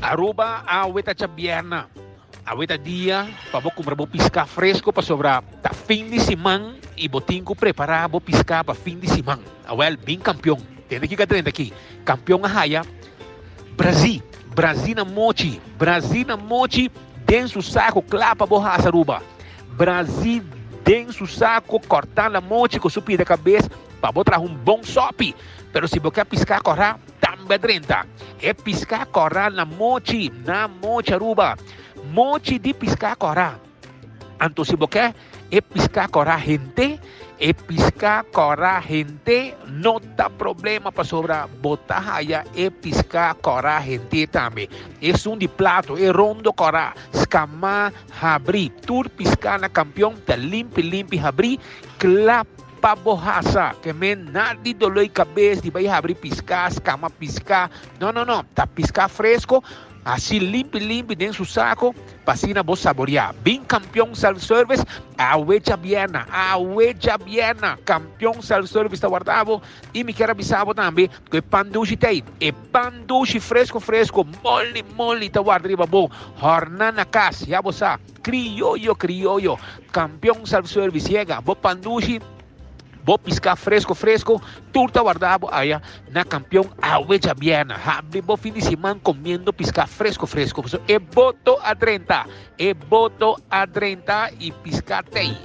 Aruba awe ta djabièrna. Awe ta dia pa bo kumpra bo piská fresko pasobra ta fin di siman i bo tin ku prepará bo piská pa fin di siman. Awèl, bin kampion. Tende kiko a drenta aki. Kampion a haya brazí, brazí na mochi, brazí na mochi den su sako kla pa bo hasa Aruba. Brazí den su sako kòrtá na mochi ku su pida kabes pa bo traha un bon sòpi. Pero si bo ke piská kòrá, Tambe a drenta e piská kòrá na mochi, na mochi Aruba. Mochi di piská kòrá. Anto si bo ke e piská kòrá hente, e piská kòrá hente no ta problema pasobra bo ta haya e piská kòrá hente tambe. Esun di plato, e rondo kòrá, skamá, habrí. Tur piská na Kampion ta limpi limpi habrí, kla. Pa bo hasa, ke men na di doloi kabes di bai habri piská, skama piská. No, no, no. Ta piská fresko, hasi limpi limpi den su sako, pa asina bo saboriá. Bin Kampion Self Service awe djabièrna, awe djabièrna. Kampion Self Service ta warda bo i mi kier a bisa bo tambe ku e pan dushi t'ei. E pan dushi fresko fresko, moli moli ta warda riba bo. Hòrná na kas, ya bo sa. Crioyo crioyo campeon self service yega bo pan dushi bo pisca fresco fresco tur ta warda bo aya na campeon awe djabièrnè habri bo fin di siman comiendo pisca fresco fresco pasobra e boto a drenta e boto a drenta y pisca tey.